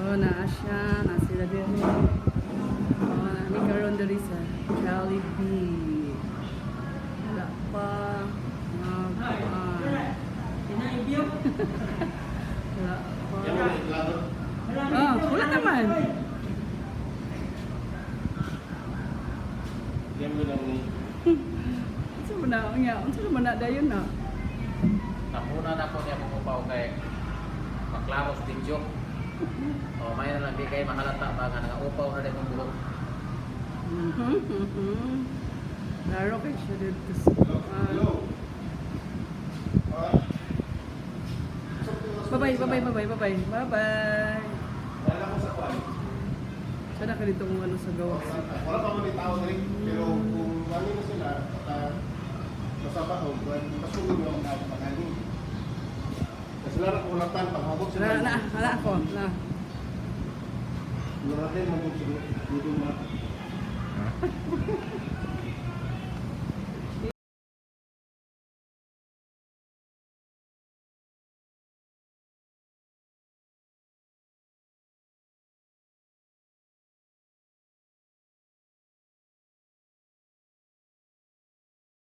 So, naa siya, na sila diri. Oh, naa mi karon diri sa Jollibee. Wala pa. Wala pa. Ah, wala naman. Unsa man na nga, unsa naman na dayon na? Nakuna na ko niya kung upaw kay maklaro sa video. O, may na lang di kay mahalata ba nga nangaupaw na din kong buhok. Laro kay siya dito sa Bye-bye, bye-bye, bye-bye, bye-bye. Bye-bye. Wala ko sa kwan. Sana ka dito kung ano sa gawas. Wala pa man tao diri, pero kung wala na sila, baka masaba o kung pasugod mo ang pagkanin. Kasi sila ra kulatan paghabot sila. Na, na, wala ako. Na. Wala din mo siguro dito ma.